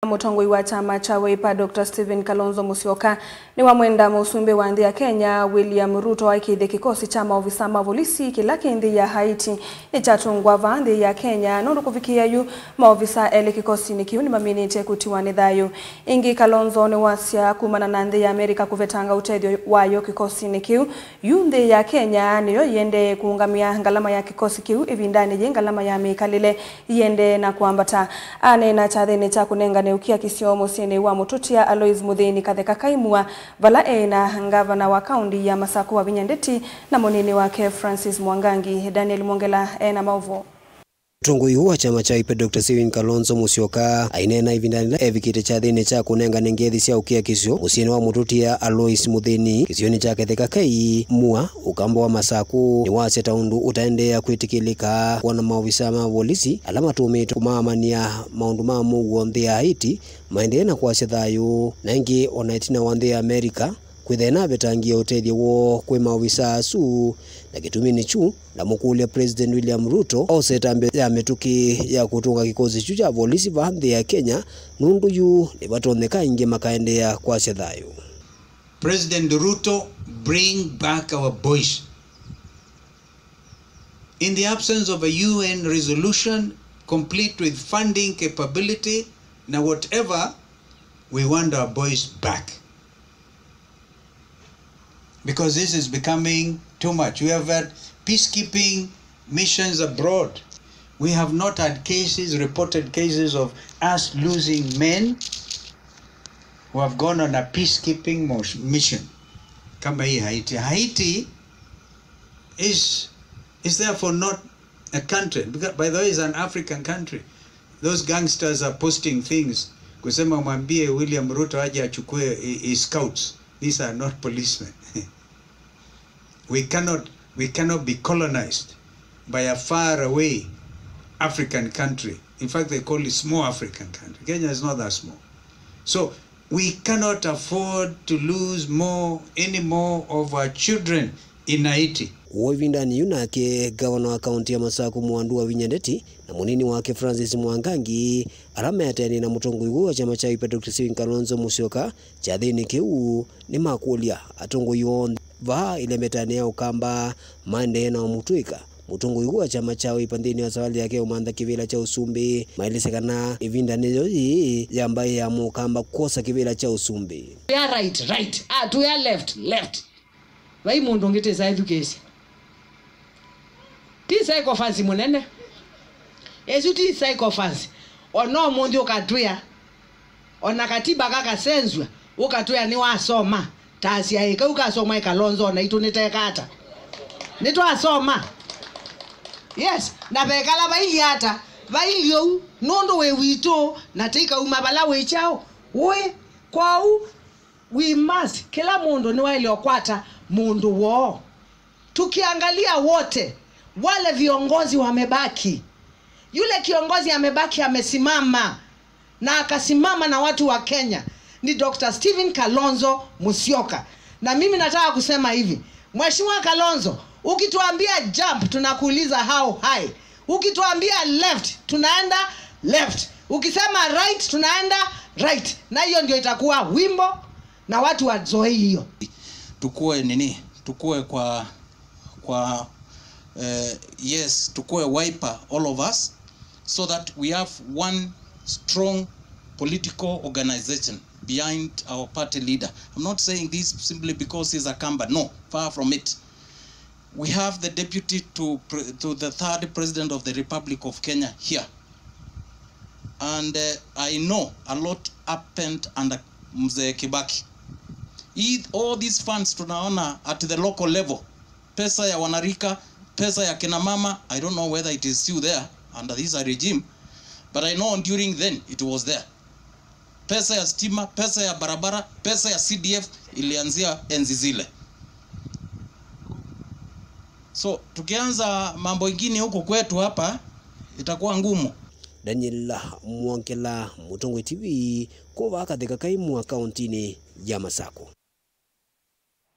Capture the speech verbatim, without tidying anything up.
Mũtongoi wa kyama kya Wiper, Doctor Stephen Kalonzo Musyoka, nĩwamwenda mũsumbĩ wa nthĩ ya Kenya, William Ruto, aikĩĩthye kĩkosi kya maovisa ma volisi kĩla kĩ nthĩ ya Haiti nĩkyatũngwa vaa nthĩ ya Kenya, nũndũ kũvikĩĩa yu maovisa elĩ kĩkosinĩ kĩu nĩmaminĩte kũtiwa nĩ thayũ. Ĩngĩ, Kalonzo nĩwasya kumana na nthĩ ya Amerika kũvetanga ũtethyo wayo kĩkosinĩ kĩu, yu nthĩ ya Kenya nĩyo ĩendee kũũngamĩa ngalama ya kĩkosi kĩu ĩvindanĩ yĩĩ ngalama ya mĩkalĩle ĩendee na kwambata. Aneena kyathĩnĩ kya kũnengane ũkiakisyo mũsyĩnĩ wa mũtũtia Alois Mũthĩni Katheka Kaimua, vala e na ngavana wa kaũnti ya Masaku Wavinya Ndeti na mũnini wake Francis Mwangangi. Daniel Mwongela e na maũvoo. Mũtongoi ũũ wa kyama kya Wiper, Doctor Stephen Kalonzo Musyoka, aineena ĩvindanĩ yĩla evikĩte kyathĩnĩ kya kũnengane ngethi sya ũkiakisyo mũsyĩnĩ wa mũtũtia Alois Mũthĩni kĩsionĩ kya Katheka Kaimua, Ũkamba wa Masaku, nĩwasya ta ũndũ ũtaendeea kwĩtĩkĩlĩka kwona maovisa ma volisi ala matũmĩtwe kũmaamanĩa maũndũ ma mũuo nthĩ ya Haiti maendee na kwasya thayũ. Na ĩngĩ, o na ĩtina wa nthĩ ya Amerika kwĩthĩa navetangie ũtethyo woo kwĩ maovisa asu, na kĩtuminĩ kyu ndamũkũlya President William Ruto ose ĩtambya ya mĩtũkĩ ya kũtũnga kĩkosi kyu kya volisi vaa nthĩ ya Kenya, nũndũ yu nĩvatonyeka aingĩ makaendeea kwasya thayũ. President Ruto, bring back our boys. In the absence of a U N resolution, complete with funding capability, na whatever, we want our boys back. Because this is becoming too much. We have had peacekeeping missions abroad. We have not had cases, reported cases of us losing men who have gone on a peacekeeping mos-, mission. Kama hii Haiti. Haiti is, is therefore not a country. Because, by the way, it's an African country. Those gangsters are posting things. Kusema mwambie William Ruto aje achukue i-, i-, scouts. These are not policemen. We cannot, we cannot be colonized by a far away African country. In fact, they call it small African country. Kenya is not that small. So, we cannot afford to lose more, any more of our children in Haiti. Ũu ĩvindanĩ yu nake, ngavana wa kaũnti ya Masaku Mwandu Wavinya Ndeti na mũnini wake Francis Mwangangi, ala meatĩanĩe na mũtongoi ũũ wa kyama kya Wiper Doctor Stephen Kalonzo Musyoka kyathĩnĩ kĩu, nĩmakũlya atongoi onthe vaa ĩlembetanĩ ya Ũkamba maendee na ũmũtw'ĩka mũtongoi ũũ wa kyama kya Wiper nthĩnĩ wa savalĩ yake ya ũmantha kĩvĩla kya ũsumbĩ, maelesye kana ĩvinda nĩyo yĩĩ ya mbaĩ ya Mũkamba kwosa kĩvĩla kya ũsumbĩ. Twĩa right, right. Ah, twĩa left, left. Vai mũndũ ũngĩ tĩsa ĩthukĩĩsye. Ti sycophants mũnene. Ĩsu ti sycophants. O na ũmũnthĩ ũkatwĩa. O na katiba kakasenzw'a, ũkatwĩa nĩwasoma. Ta asyaĩ kau kasomwa ĩ Kalonzo naitũ nĩteka ata? Nĩtwasoma. Yes, na vekala vailyĩ ata? Vailyĩ ũu, nũndũ wĩ witũ, na tĩikauma vala wĩ kyaũ? Ũĩ. Kwoou, we must, kĩla mũndũ nĩwaĩle ũkwata mũndũ woo. Tukiangalia wote, wale viongozi wamebaki, yule kiongozi amebaki amesimama na akasimama na watu wa Kenya ni Doctor Stephen Kalonzo Musyoka. Na mimi nataka kusema hivi, Mheshimiwa Kalonzo, ukituambia jump, tunakuuliza how high. Ukituambia left, tunaenda left. Ukisema right, tunaenda right. Na hiyo ndio itakuwa wimbo na watu wazoee hiyo. Tukue nini? Tukue kwa, kwa, eh, yes, tukue Wiper, all of us, so that we have one strong political organization behind our party leader. I'm not saying this simply because he's a Kamba. No, far from it. We have the deputy to pre-, to the third president of the Republic of Kenya here. And, uh, I know a lot happened under Mzee Kibaki. He, all these funds tunaona at the local level, pesa ya wanarika, pesa ya kina mama, I don't know whether it is still there under this regime, but I know during then it was there. Pesa ya stima, pesa ya barabara, pesa ya C D F ilianzia enzi zile. So, tukianza mambo ingine huku kwetu hapa, itakuwa ngumu. Daniel Mwongela, Mũtongoi T V, kũva Katheka Kaimua, kaũntinĩ ya Masaku.